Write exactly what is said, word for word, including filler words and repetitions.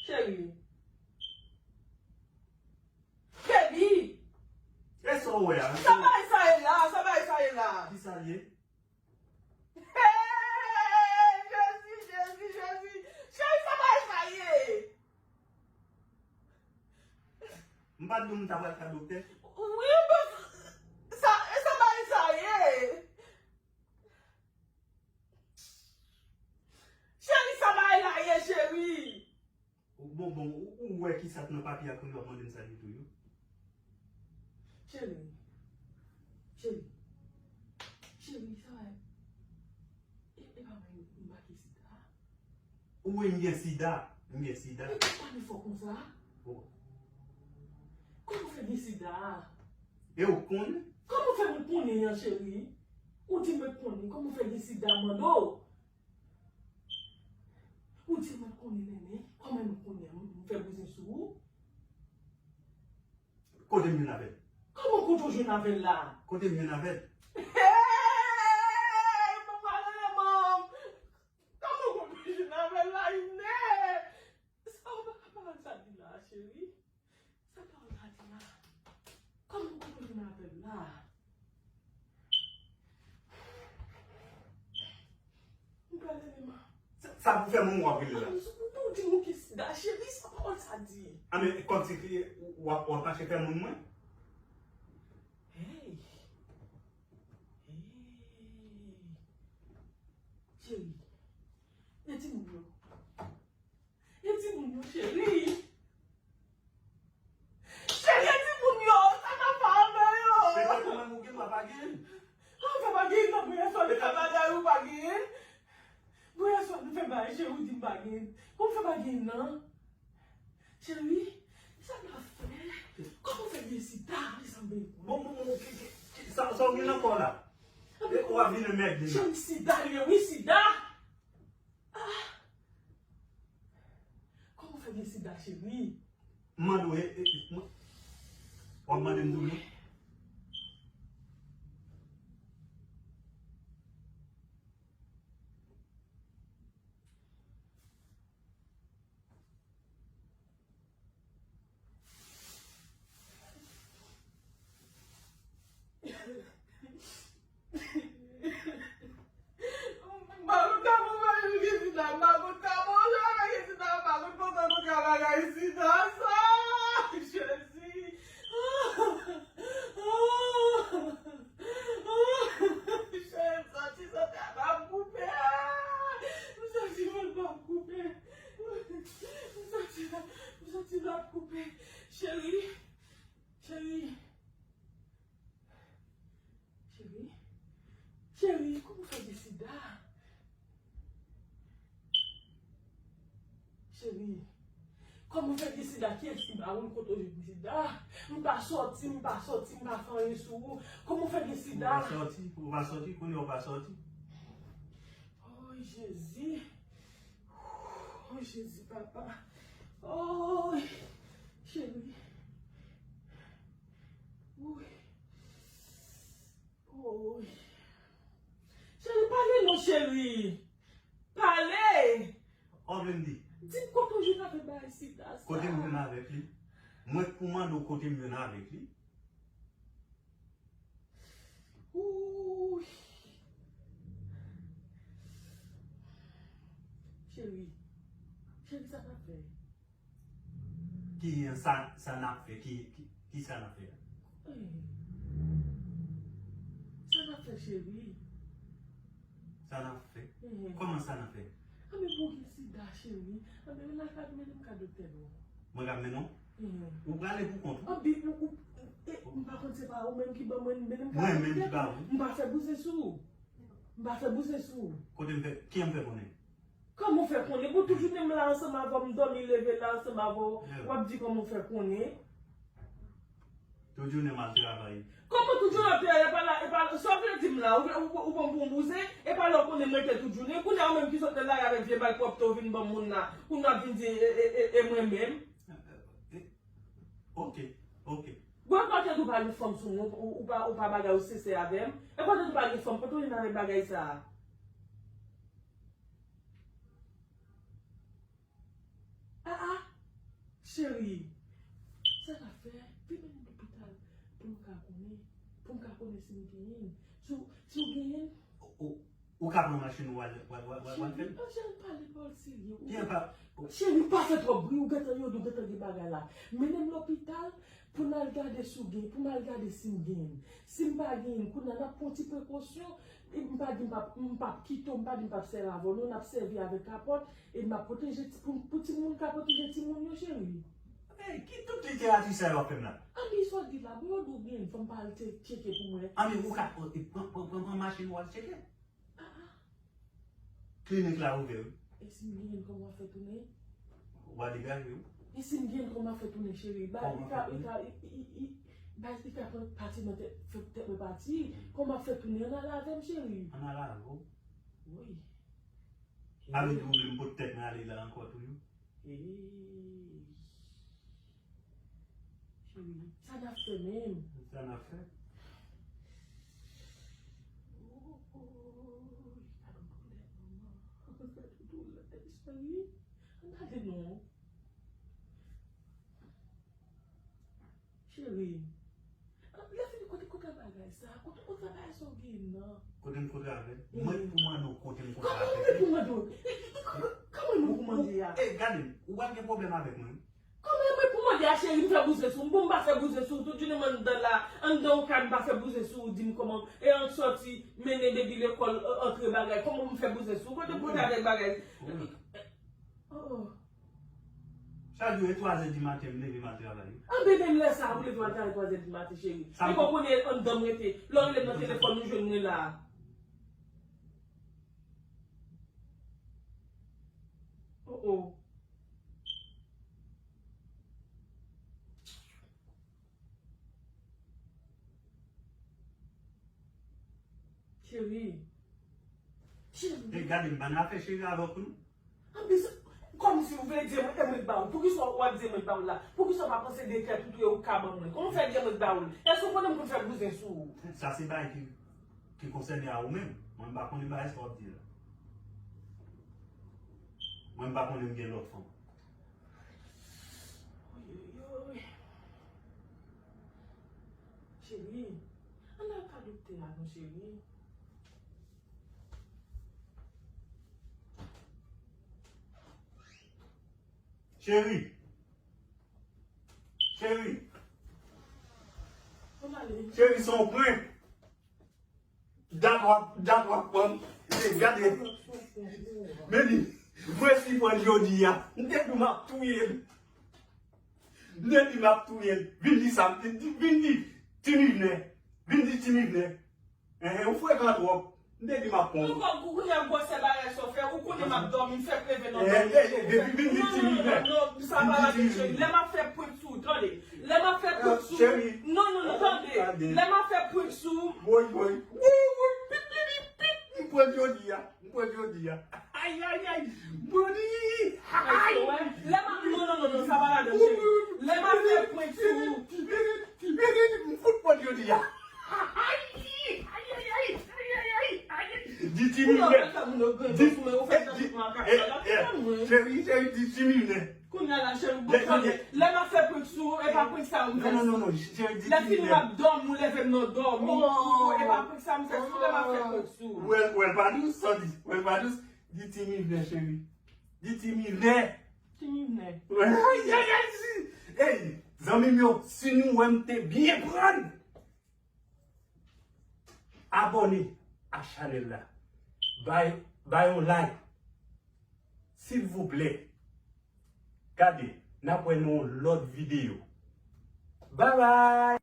Cheri. Baby! E sa w wè a? Sa bagay sa ye la? Sa bagay sa ye la? Ki sa l ye? Hey! Jezi, Jezi, Jezi! Cheri, sa bagay sa ye? M pa t di w m ta pral ka doktè? Wi, men sa, e sa bagay sa ye? Cheri, sa bagay la ye, cheri? Bon, bon, ou, ou wè ki sa k nan papye a kounye a w ap mande m sa li tou yo? Cheri, cheri, cheri, sa bagay, e, e pa mwen m pa gen sida? Ou wè m gen sida, m gen sida. E pa pale fò konsa. Oh. Kòman w fè gen sida? E ou konnen? Kòman w fè mwen konnen an, cheri? Ou di mwen konnen, kòman w fè gen sida, m mande w? Ou di mwen konnen, nènè, kòman mwen konnen, m, m fè bouzen sou ou? Kote m jwenn avè l? Kòman kote w jwenn avè l la? Kote m jwenn avè l? Hey! Mwen pale manm! Kòman kote w jwenn avè l la, Ine? Sa w pa ka pale sa di la, cheri? Sa pawòl la di la? Kòman w konn vin avè l la? M pral rele manman. Sa, sa pou fè moun w ap rele la? Ou di nou ki sida, cheri, sa pawòl sa di? A, men kòmsi w ap, w ap mache fè moun mwen? Hey! Hey! Cheri, e timoun yo? E timoun yo, cheri? Cheri, e timoun yo, sa k ap fè avè yo? Petèt ou menm ou gen dwa pa genyen. Kòman fè pa genyen nan premye swa nou fè bagay ou pa genyen? Premye swa nou fè bagay, cheri, ou di m pa genyen. Kòman fè pa genyen nan? Cheri, sa n ap fè? Kòman fè gen sida? Li sanble. Bon, bon, bon, ki, ki, ki, sa, sa w gen nan kò w la? Ou ap vin anmède m la. Cheri, sida li ye, wi, sida. Ah! Kòman w fè gen sida, cheri? M mande w, e, e, e, w ap mande m tou, non? M pa konn kòman bagay yo gen sida, m pa konn kòman jan bagay gen sida, m pa konn kòman nou ka bagay sida sa. Jezi. Cheri, m santi sante a p ap koupe. M santi vant m ap koupe. M santi la, m santi l ap koupe. Cheri, cheri, cheri, cheri, kòman w fè gen sida? Cheri, kòman w fè gen sida? Kiyès ki ba ou l? Kote w jwenn sida? M pa sòti, m pa sòti, m pa fè anyen sou ou. Kòman w fè gen sida? Ou pa sòti, ou pa sòti, kounye a w pa sòti. Oh, Jezi. Oh, Jezi, papa. Oh, cheri. Wi. Oh. Cheri, pale non, cheri. Pale. Ou vle m di? Di m kote w jwenn avèk bagay sida sa. Kote m jwenn avèk li? Mwen k pou mande w kote m jwenn avèk li. Ooh. Cheri. Cheri, sa n ap fè? Ki sa, sa n ap fè? Ki, ki, ki sa n ap fè? Eh. Sa n ap fè, cheri? Sa n ap fè? Eh. Kòman sa n ap fè? Anben pou w gen sida, cheri. Anben vin lakay m, mennen m ka doktè non. Mwen ka mennen w? Eh. Ou prale pou kont ou? Anben ou, ou, e, m pa konn se pa ou menm ki ban mwen, mennen m ka doktè. Mwen menm ki ba ou? M pa fè bouzen sou ou. M pa fè bouzen sou ou. Kote m fè, kiyè m fè konnen? Kòman w fè konnen? Pou tout jounen m la ansanm avè w, m dòmi leve la ansanm avè w, w ap di kòman w fè konnen? Tout jounen m al travay. Kòman tout jounen w ap travay? E pa la, e pa, sa w vle di m la? Ou, ou, ou pran m pou yon bouzen? E pa lè w konnen m rete tout jounen? Kounye a ou menm ki sot nan lari avèk vye malpwòpte w vin ban m moun la, kounye a w ap vin di e, e, e, e mwen menm? Ok, ok. Bon, e pa tèt ou pa gen fanm sou mwen, ou, ou pa, ou pa bagay, ou sensè avè m. E pa tèt ou pa gen fanm, kote w jwenn avèk bagay sa a? Ah, ah, Cheri, sa n ap fè? Vin mennen m lopital pou m ka konnen, pou m ka konnen si m genyen l. Si w, si w genyen l. Ou, ou, ou ka pran machin ou al, al, al, al, al fè l? Cheri, an jan pale pawòl serye. Ou Byen pa. Cheri, pa fè twòp bri, ou gentan yode, ou gentan gen bagay la. Mennen m lopital pou n al gade si w gen, pou m al gade si m genyen l. Si m pa genyen l, kounye a n ap pran ti prekosyon. E m pa di m p ap, m p ap kite w, m pa di m p ap sèvi avè w, non, n ap sèvi avèk kapòt, e m ap pwoteje ti, pou, pou timoun ka pwoteje timoun yo, cheri. Ey, ki tout literati sa yo ap fè m la? Ami, sa w di la, bon, ou gen, fò m pa al te-, tcheke pou mwen. Ami, ou ka, e, pran, pran, pran, pran machin ou al tcheke. Ah, ah. Klinik la ouvè, wi. E si m genyen l, kòman w ap fè tounen? W a degaje w. E si m genyen l, kòman w ap fè tounen, cheri? Ba, Kòman li ka, fè li tounen? ka, i, i, i, ba, li ka pran pati nan tèt, fè tèt mwen pati. Kòman w ap fè tounen? Ann al avè m, cheri. Ann al avè w? Wi. Sa vle di ou vle m pot tèt mwen ale la ankò toujou? Hey. Cheri, sa n ap fè menm? Sa n ap fè? Oh, oh, oh, gade doulè, manman. Gade doulè, cheri. Ann gade non. Cheri. Lè fini, kote, kote bagay sa? Kote, kote bagay sa w gen nan? Kote m kote avè l? Mwen pou mande w kote m kote avè l. Kòman mwen pou mande w? Kòman mwen pou mande a? Ey, gade m, ou pa gen pwoblèm avèk mwen. Kòman mwen pou mande a, cheri, m fè bouzen sou w? M bon, m pa fè bouzen sou w. Tout jounen m anndan la, anndan yon kay, m pa fè bouzen sou w, di m kòman. E an sòti, mennen baby lekòl, antre bagay. Kòman m fè bouzen sou w? Kote m kote avèk bagay? Oh, oh. Chak jou, e twa zè di maten, m leve m al travay. Anben, menm lè sa a, ou leve w al travay twa zè di maten, cheri. Sa m E konpone anndan m rete. Lè w rele m nan telefòn, ou jwenn mwen la. Oh, oh. Cheri. Cheri. E gade m pa nan afè cheri avèk ou non. Anplis, kòmsi ou vle di mwen, e mwen k ba ou. Poukisa w ap di mwen k ba ou la? Poukisa w pa panse de tèt ou tou e ou k ka ban mwen? Kòman w fè di mwen k ba ou l? Èske w konnen m konn fè bouzen sou ou? Sa se bagay ki, ki konsène a ou menm. Mwen m pa konnen bagay sa w ap di la. Mwen m pa konnen m gen lòt fanm. Oyoyoy. Cheri, ann al ka doktè a non, cheri. Cheri. Cheri. Ann ale. Cheri, se yon prank. Dat w ap, dat w ap pran. E gade. Men li, mwen si pran jodi a. M te di w m ap touye l. M te di m ap touye l. Vin di sa, vin di, vin di Ti Mivnè. Vin di Ti Mivnè. Enhen, ou frekan twòp. M te di m ap pran w. Ou konn kounye a gwosè bagay sa w fè, ou konnen m ap dòmi, m fèk leve nan dòmi. Enhen, enhen, depi vin di Ti Mivnè. Non, non, non, non, sa pa la cheri. Lè m ap fè prank sou ou, tande. Lè m ap fè prank sou ou. Non, non, non, tande. Lè m ap fè prank sou ou. Woy, woy. Woy, woy. Pip, pip, pip, pip. M pran jodi a. M pran jodi a. Ay, ay, ay. M pran li. Ay. Lè m ap, non, non, non, non, sa pa ladan, cheri. Lè m ap fè prank sou ou. Ti Mivnè, ti Mivnè, m fout pran jodi a. Ay, ay, ay, ay, ay, ay, ay. Di Ti Mivnè. Di, eh, eh, eh, cheri, cheri, di Ti Mivnè. Kounye a la, cheri, bon, tande. Lè m ap fè prank sou ou, e pa prank sa yo m fè sou ou. Non, non, non, non, cheri, di Ti Mivnè. Lè fini m ap dòmi, ou leve m nan dòmi. Oh. E pa prank sa m fè sou ou, lè m ap fè prank sou ou. Wè, wè, pa dous, sa w di. Wè, pa dous. Di Ti Mivnè, cheri. Di Ti Mivnè. Ti Mivnè. Ay, ay, ay, si. Ey, zanmi m yo, si nou wè m te byen pran, abòne a chanèl la. Bay, bay yon like. Silvouplè. Gade, n ap wè nan yon lòt videyo. Babay!